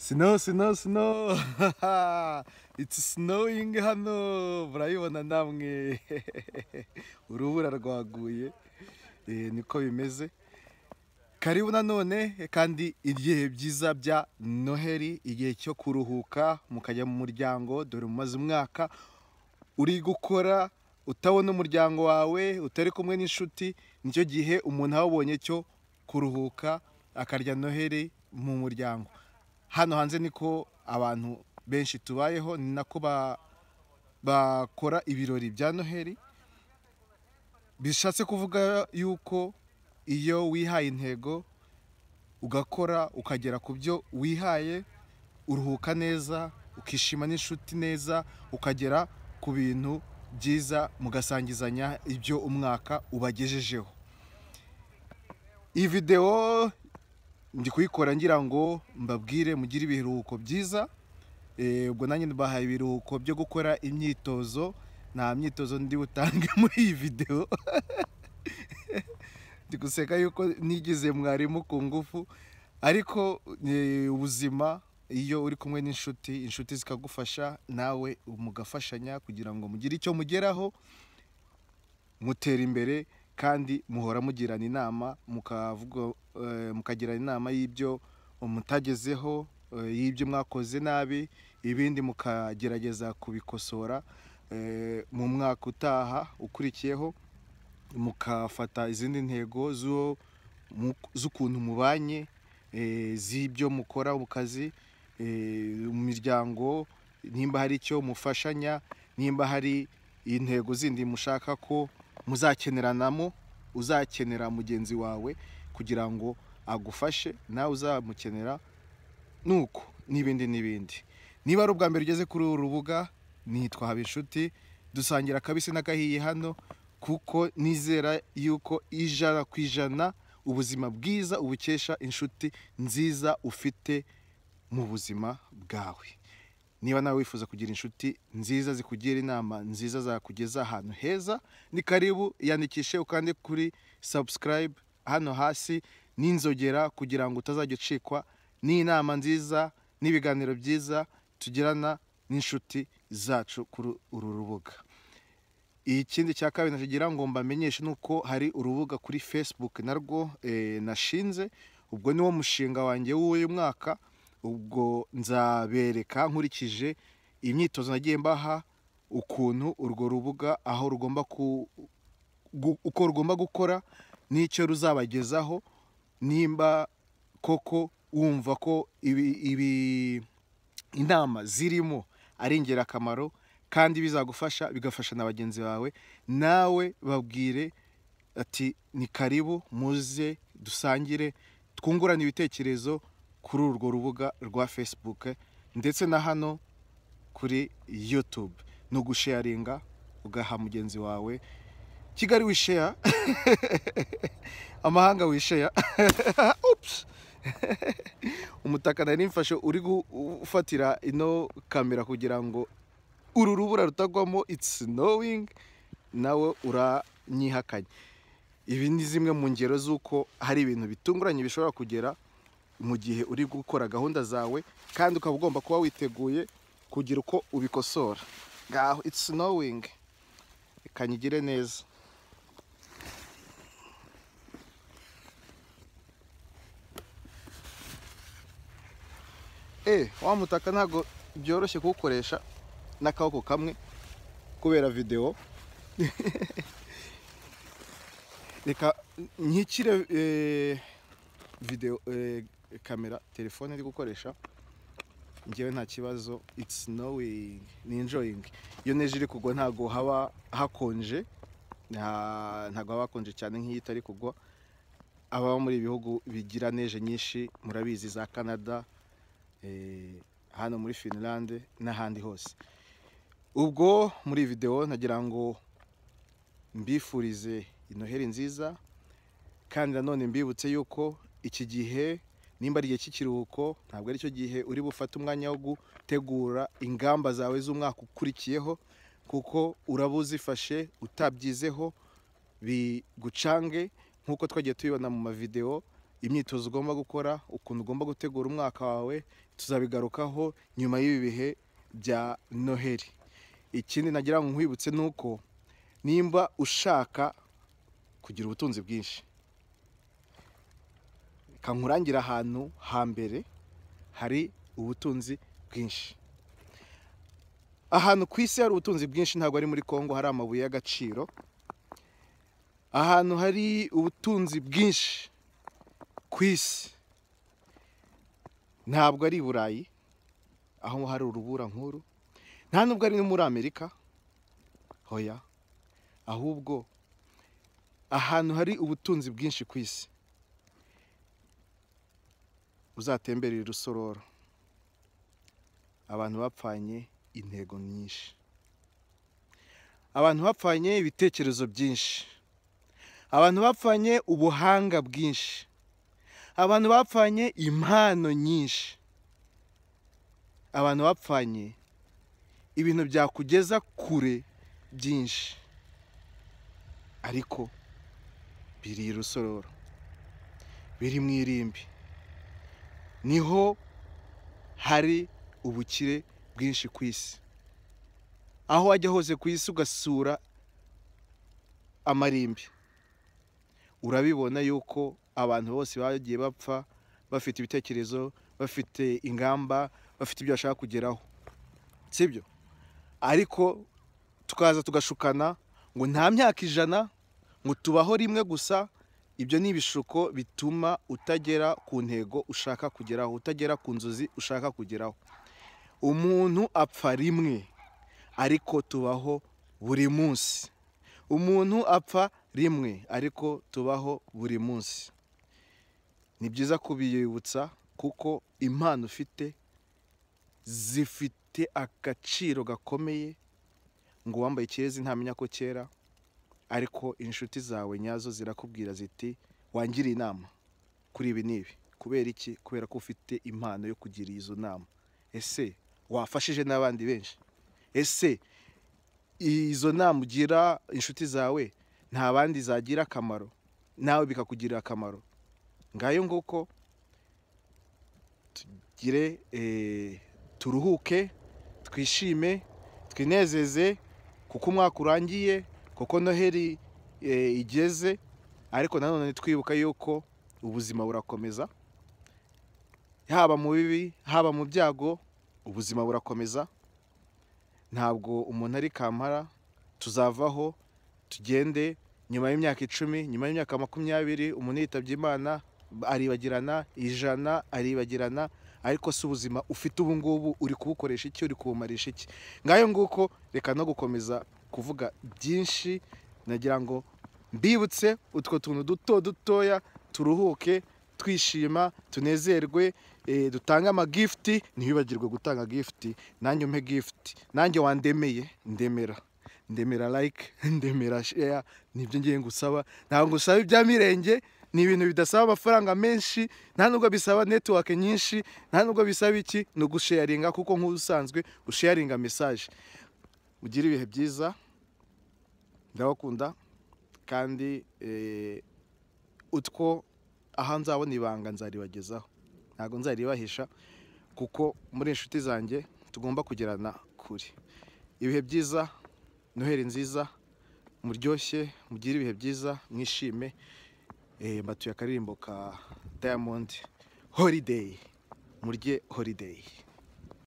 Snow, snow, snow. It's snowing hano. Murabibona namwe. Urubura rwaguye. Niko bimeze. Karibu nanone kandi ibihe byiza bya Noheli, igihe cyo kuruhuka mukajya mu muryango. Dore mumaze umwaka uri gukora utabona umuryango wawe, utari kumwe n'inshuti. Nicyo gihe umuntu abonye cyo kuruhuka akarya Noheli mu muryango. Hano hanze niko abantu benshi tubayeho, ni nako bakora ibirori bya Noheli. Bishatse kuvuga yuko iyo wihaye intego ugakora ukagera ku byo wihaye, uruhuka neza, ukishima n'inshuti neza, ukagera ku bintu byiza, mugasangizanya ibyo umwaka ubagejejeho. Iyi video ndi kuyikora ngira ngo mbabwire mugire ibiruhuko byiza. Ubwo nanjye mbahaye ibiruhuko byo gukora imyitozo. Nta myitozo ndi butange muri iyi video. Ndi guseka yuko nigize mwarimu ku ngufu, ariko ubuzima iyo uri kumwe n'inshuti, inshuti zikagufasha nawe mugafashanya kugira ngo mugire icyo mugeraho, mutera imbere kandi muhora mugirana inama, mukagirana inama y'ibyo mutagezeho, y'ibyo mwakoze nabi, ibindi mukagerageza kubikosora mu mwaka utaha ukurikiyeho, mukafata izindi ntego z'ukuntu mubanye, z'ibyo mukora mu kazi, mu miryango, nimba hari icyo mufashanya, nimba hari intego zindi mushaka ko muzakeneranamo, uzakenera mugenzi wawe kugira ngo agufashe, nawe uzamukenera, nuko n'ibindi n'ibindi. Niba ari ubwa mbere ugeze kuri uru rubuga, nitwa Habinshuti, dusangira akabisi n'agahiye hano, kuko nizera yuko 100% ubuzima bwiza ubukesha inshuti nziza ufite mu buzima bwawe. Niba nawe wifuza kugira inshuti nziza zikugira inama nziza zakugeza ahantu heza, ni karibu, yandikishe ukande kuri subscribe hano hasi n'inzogera kugira ngo utazajya ucikwa n'inama nziza n'ibiganiro byiza tugirana n'inshuti zacu kuri uru rubuga. Ikindi cya kabiri nagira ngo mbamenyeshe nuko hari urubuga kuri Facebook narwo nashinze. Ubwo niwo mushinga wanjye w'uyu mwaka. Ubwo nzabereka nkurikije imyitozo nagiye mbaha ukuntu urwo rubuga aho rugomba uko rugomba gukora n'icyo ruzabagezaho. Nimba koko wumva ko ibi inama zirimo ari ingirakamaro kandi bizagufasha, bigafasha na bagenzi bawe, nawe babwire ati ni karibu muze dusangire twungurane ibitekerezo kuri urwo rubuga rwa Facebook ndetse na hano kuri YouTube. No gusharinga ugaha mugenzi wawe. Kigali wishare, amahanga wishare. Oops. Umutaka nari mfashe uri gufatira ino kamera kugira ngo uru rubura rutagwamo. It's snowing, nawe uranyihakanye. Ibi ni zimwe mu ngero z'uko hari ibintu bitunguranye bishobora kugera mu gihe uri gukora gahunda zawe, kandi ukaba ugomba kuba witeguye kugira uko ubikosora. Ngaho it's snowing, reka nyigire neza. Wa mutaka ntago byoroshye kuwukoresha n'akaboko kamwe kubera video. Reka nkikire video, kamera, telefone ndi gukoresha njyewe nta kibazo. It's snowing, ni enjoying. Iyo neje iri kugwa ntago haba hakonje, ntago haba hakonje cyane nk'iyo itari kugwa. Ababa muri ibihugu bigira neje nyinshi murabizi, za Canada, hano muri Finland n'ahandi hose. Ubwo muri video nagira ngo mbifurize Noheli nziza, kandi nanone mbibutse yuko iki gihe nimba ari igihe cy'ikiruhuko, ntabwo ari cyo gihe uri bufate umwanya wo gutegura ingamba zawe z'umwaka ukurikiyeho, kuko uraba uzifashe utabyizeho bigucange, nkuko twagiye tubibona mu mavideo. Imyitozo ugomba gukora, ukuntu ugomba gutegura umwaka wawe, tuzabigarukaho nyuma y'ibi bihe bya Noheli. Ikindi nagira ngo nkwibutse ni uko nimba ushaka kugira ubutunzi bwinshi, kankurangira ahantu hambere hari ubutunzi bwinshi. Ahantu ku isi hari ubutunzi bwinshi ntabwo ari muri Kongo hari amabuye y'agaciro. Ahantu hari ubutunzi bwinshi ku isi ntabwo ari i Burayi aho hari urubura nkuru, nta nubwo ari no muri Amerika, hoya, ahubwo ahantu hari ubutunzi bwinshi ku isi uzatemberera i Rusororo. Abantu bapfanye intego nyinshi, abantu bapfanye ibitekerezo byinshi, abantu bapfanye ubuhanga bwinshi, abantu bapfanye impano nyinshi, abantu bapfanye ibintu byakugeza kure byinshi, ariko biri i Rusororo, biri mu irimbi, niho hari ubukire bwinshi ku isi. Aho wajya hose ku isi ugasura amarimbi, urabibona yuko abantu bose bagiye bapfa bafite ibitekerezo, bafite ingamba, bafite ibyo bashaka kugeraho, sibyo? Ariko tukaza tugashukana ngo nta myaka 100, ngo tubaho rimwe gusa. Ibyo ni ibishuko bituma utagera ku ntego ushaka kugeraho, utagera ku nzozi ushaka kugeraho. Umuntu apfa rimwe, ariko tubaho buri munsi. Umuntu apfa rimwe, ariko tubaho buri munsi. Ni byiza kubiyibutsa kuko impano ufite zifite agaciro gakomeye. Ngo uwambaye ikirezi ntamenya ko kera, ariko inshuti zawe nyazo zirakubwira ziti wangiriye inama kuri ibi n'ibi. Kubera iki? Kubera ko ufite impano yo kugira izo nama. Ese wafashije n'abandi benshi? Ese izo nama ugira inshuti zawe nta bandi zagira akamaro, nawe bikakugirira akamaro? Ngayo nguko, tugire turuhuke, twishime, twinezeze kuko umwaka urangiye, kuko Noheli igeze. Ariko nanone twibuka yuko ubuzima burakomeza, haba mu bibi, haba mu byago, ubuzima burakomeza. Ntabwo umuntu ari kampara, tuzavaho tugende. Nyuma y'imyaka 10, nyuma y'imyaka 20, umuntu yitabye Imana aribagirana, 100 aribagirana. Ariko si ubuzima ufite ubu ngubu uri kubukoresha iki? Uri kubumarisha iki? Ngayo nguko, reka no gukomeza kuvuga byinshi, nagira ngo mbibutse utwo tuntu duto dutoya, turuhuke, twishima, tunezerwe, dutange amagifti. Ntibibagirwe gutanga gifti, nanjye umpe gifti, nanjye wandemeye, ndemera, ndemera like, ndemera share, nibyo ngiye ngusaba. Ntabwo ngusaba ibya mirenge, ni ibintu bidasaba amafaranga menshi, nta nubwo bisaba network nyinshi, nta nubwo bisaba iki, ni ugusharinga, kuko nk'ubusanzwe usharinga message. Mugire ibihe byiza, ndabakunda, kandi utwo aha nzabona ibanga nzaribagezaho, ntabwo nzaribahisha, kuko muri inshuti zanjye tugomba kugerana kure. Ibihe byiza, Noheli nziza, muryoshye, mugire ibihe byiza, mwishime. Mbatuye akaririmbo ka Diamond, Holiday, murye holiday.